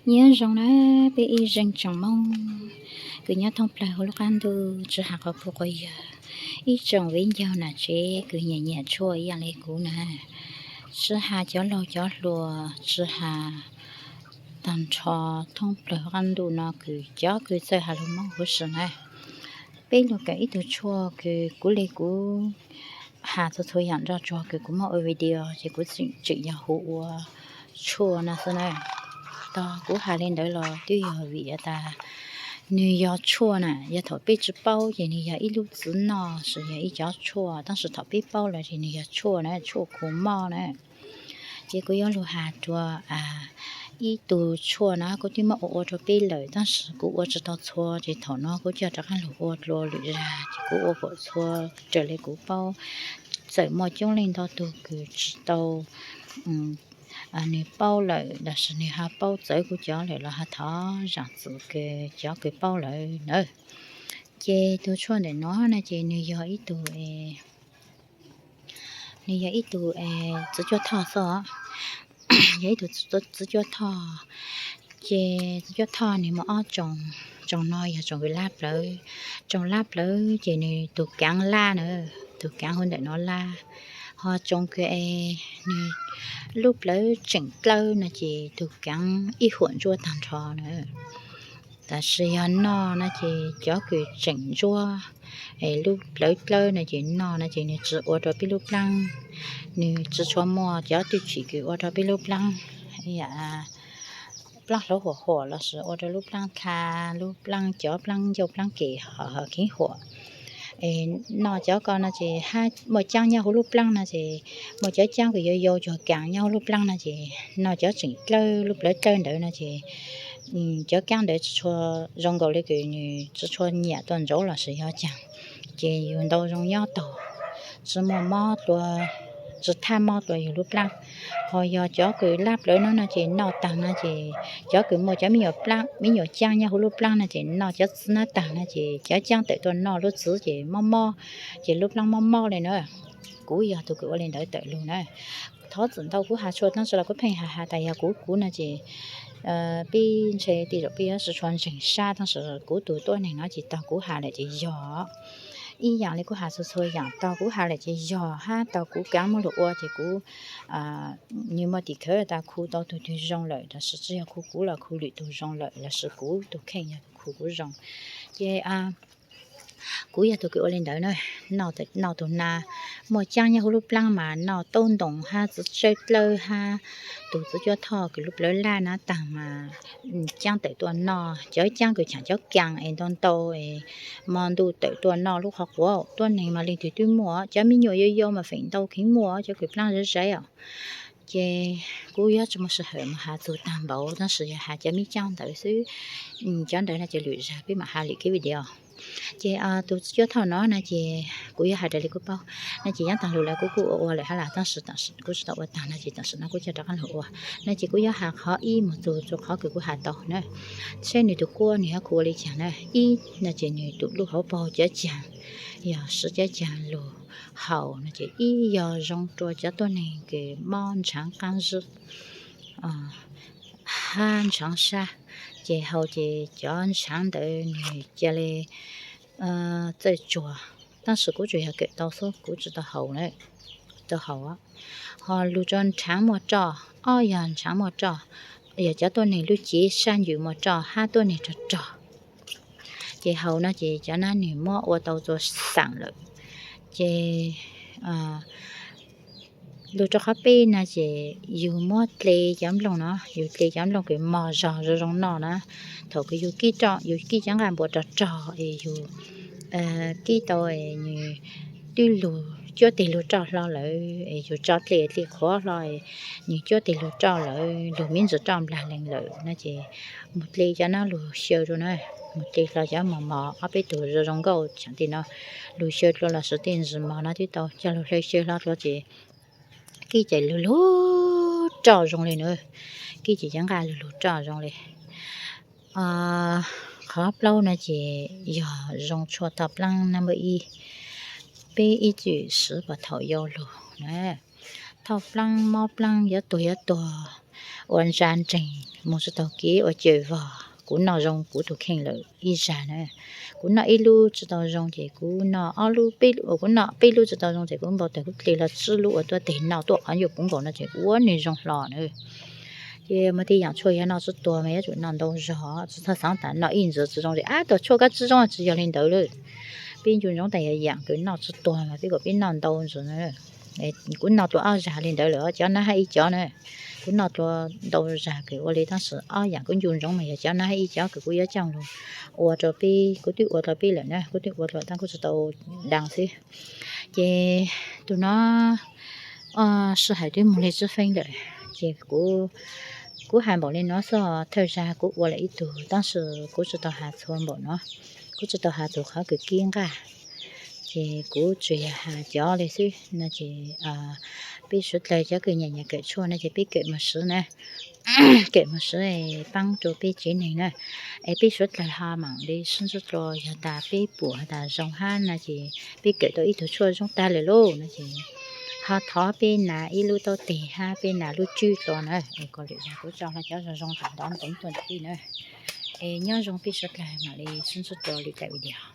Nyob zoo na peb ib zeej tsoom Hmoob kws nyob thoob plawg huv lub qaab ntuj, tsi has qhov pug qhov yawg, ib tsoom viv ncaus nam tsev kws nyiam nyiam tshuaj ib yaam le kuv na, tsi has cov laug cov hluas, tsi has taag nrho thoob plawg huv qaab ntuj no kws cov kws txawj has lug Moob huv si na. Peb lug kawm ib tug tshuaj kws kuv le kuv has txhua txhua yaam nroj tsuag kws kuv muab ua video ces kuv tseem yog huv ua tshuaj no xwb na. Tog kuv has le ntawd los twb yog vim tas nwg yog tshuaj na, yog thaum peb tsi paub ces nwg yog ib lub txiv noj, sis yog ib cov tshuaj, tab sis thaum peb paub lawm ces nwg yog tshuaj na, tshuaj khu moj na. Ces kuv yuav lug has rua ib tug tshuaj no, kuv twb muab ua ua rua peb lawm, tab sis kuv ua tsi tau txhua, ces thaum no kuv coj rov qaab lug ua dlua lwm zag, ces kuv ua kuas txhua raws le kuv paub. Txawm muaj coob leej ntau tug kws tsi tau, nwg paub lawm los sis nwg ho paub txawv kuv cov lawm los ho thov zaam txim kws cov kws paub lawm na. Ces tug tshuaj ntawm no na ces nwg yog ib tug nwg yog ib tug txiv cuaj thoj xwb, yog ib tug txiv cuaj thoj. Ces txiv cuaj thoj nwg muaj ob tsoom, tsoom no yog tsoom kws lab plawv, tsoom lab plawv ces nwg tug kaav lab na, tug kaav huv ntawm no lab. Ho tsoom kws nwg lub plawv tseem dlawb no ces tug kaav ib huam ntsuab taag nrho na. Tab sis yog noj no ces cov kws tseem ntsuab, lub plawv dlawb no ces noj no ces nwg tsi ua rua peb lub plaab, nwg tsi tshua muaj cov twj tsim kws ua rua peb lub plaab, plaab hlauv huam huam los sis ua rua lub plaab dlha, lub plaab cov plaab ncauj plaab kem ho kheev huam. Noj cov ko no ces hab muaj caab nyob huv lub plaab no ces, muaj cov caab kws yuav yau cuag kaav nyob huv lub plaab no ces noj cov tseem dlawb, lub plawv dlawb ntawd no ces cov caab ntawd tsi tshua zoo nkaus le kws nwg tsi tshua nyiam tuaj ntsaud los sis yog caag, ces yug ntau zoo nyob taug, tsi muaj mob dlua, tsi thab mob dlua yug lub plaab. Ho yog cov kws lab plawv no no ces noj taag no ces cov kws muaj cov me nyuam caab nyob huv lub plaab no ces noj cov txiv nab taag no ces cov caab tawm tuaj noj lub txiv ces mob mob, ces lub plaab mob mob le na. Kuv yog tug kws ua le ntawd tawm lug na. Thov txim ntau kuv has tshuaj tab sis los kuv pheej has has tas yog kuv, kuv no ces peb ntshe tej zaum peb yuav tsi tshua ntseeg sab tab sis kuv tug tuab neeg no ces tog kuv has lawm ces yog. Ib yaam le kuv has txhua txhua yaam tog kuv has lawm ces yog, hab tog kuv kaav muab lug ua ces kuv, nwg muaj tim khawv tas khu tau tug twg zoo lawm los sis tsi yog khu kuv los khu lwm tug zoo lawm los sis kuv tug kheej yog khu kuv zoo. Ces kuv yog tug kws ua le ntawd na, noj tug na, muaj caab nyob huv lub plaab mas noj taub ntoos hab txiv tsawb dlawb hab tug txiv cuab thoj kws lub plawv lab na taag mas caab tawm tuaj noj, cov caab kws chaam cov kaas es ntau ntau es mo ntuj tawm tuaj noj lub qhov quav. Tuab neeg mas leej twg twb muaj, cov me nyuam yau yau mas feem ntau kheev muaj, cov kws plaab zaiv zaiv os. Ces kuv yuav tsi muaj sij hawm mus has txug taag npaum tab sis yog has cov me caab ntawd xwb. Cov ntawd no ces lwm zag peb mam has lwm kev video. Ces tug txiv cuab thoj no na ces kuv yuav has raws le kuv paub. No ces yav taag lug lawm kuv kuj ua ua lawm hab las tab sis kuv tsi tau ua taag no ces tam sim no kuv coj rov qaab lug ua. No ces kuv yuav has qhov ib mus txug rua qhov kws kuv has tau na. Saib nwg tug kuab nwg yuav khu ua le caag na. Ib no ces nwg tus lub hauv paug cov caag, yog siv cov caag lug haus no ces ib yog zoo rua cov tuab neeg kws mob ntshaav qaab zib hab ntshaav sab, ces haus ces cov ntshaav ntawd nwg ca le txawj tsuag. Tab sis kuv tsuas yog kawm tau xwb, kuv tsi tau haus na, tau haus. Ho lug rua ntshaav muaj roj, ob yog ntshaav muaj roj, yog cov tuab neeg lub cev sab ncws muaj roj hab tuab neeg rog rog, ces haus no ces cov nab nwg muab ua tau txua xaam lawm. Ces lug rua qhov peb no ces yug muab tle cov nplooj no, yug tle cov nplooj kws mog zog zoo zoo noj na. Thaum kws yug kib roj, yug kib cov nqaj npua rog rog es yug kib tau es nwg twb lug cuab teg lug roj hlo lawm es yug tso tle, tle qhuav hlo, nwg cuab teg lug roj lawm, lug miv ntsis roj nplag lees lawm no ces mus tle cov no lug xyaw rua na, mus tle hlo cov mos mos ob peb tug zoo zoo nkauj tseem tej no, lug xyaw dlua los sis tej ntsis mog no twb tau coj lug hle xyaw hlo dlua ces kib ces lug lug roj zoo le na, kib ces cov nqaj lug lug roj zoo le. Qhov plaub no ces yog zoo tshuaj thoj plaab nab npawb ib, peb ib txwm siv puag thaum yau lug na. Thoj plaab, mob plaab, yuav tuag yuav tuag, ua ntsa nreeg mus tsis taug kev ua caws vog. Kuv noj zoo kuv tus kheej lawm ib zag na. Kuv noj ib lub tsis tau zoo ces kuv noj ob lub, kuv noj peb lub tsis tau zoo ces kuv npau taws kuv dle los tsib lub ua tuab teg noj tuaj qhov ncauj puv nkaus no ces ua nws zoo hlo na. Ces muaj tej yaam tshuaj yog noj tsib tuag mas yuav tsum noj ntau zog, tsis txhob xaav tas noj ib ntxiv tsis zoo ces ab tug tshuaj kab tsib zoo, tsis yog li ntawd lawm. Peb ncu ntsoov tas yog yaam kws noj tsib tuag mas peb kom peb noj ntau ntxiv na. Kuv noj dlua ob zag li ntawd lawm, cov nab hab ib cov na. Kuv noj dlua ntau zag kws ua li tab sis ob yaam kuv ncu ntsoov mas yog cov nab hab ib cov kws kuv yuav coj lug ua rau peb, kuv twb ua dlua peb lawm na, kuv twb ua dlua tab kuv tsis tau dlua xwb. Ces tug no sij hawm twb moog li tsib feeb lawm ces kuv has npaum li no xwb, thawj zag kuv ua lawm ib tug tab sis kuv tsis tau has txhua npaum no, kuv tsis tau has txug qhov kws kib nqaj. Ces kuv tsuas yog has cov li xwb no ces peb suav dlawg cov kws nyiam nyiam kawm tshuaj no ces peb kawm mus siv na, kawm mus siv paab rua peb tsev neeg na. Es peb suav dlawg ho maam li sib ntsib dlua, yog tas peb pum has tas zoo hab no ces peb kawm tau ib tug tshuaj zoo tag lawm lauj no ces ho thov peb nas ib lub taub teg hab peb nas lub tswb dlua na. Es kuv lwm zag kuv tso hlo cov zoo zoo tag ntawd tuaj rau peb na. Es nyob zoo peb suav dlawg, maam li sib ntsib dlua lwm daim video.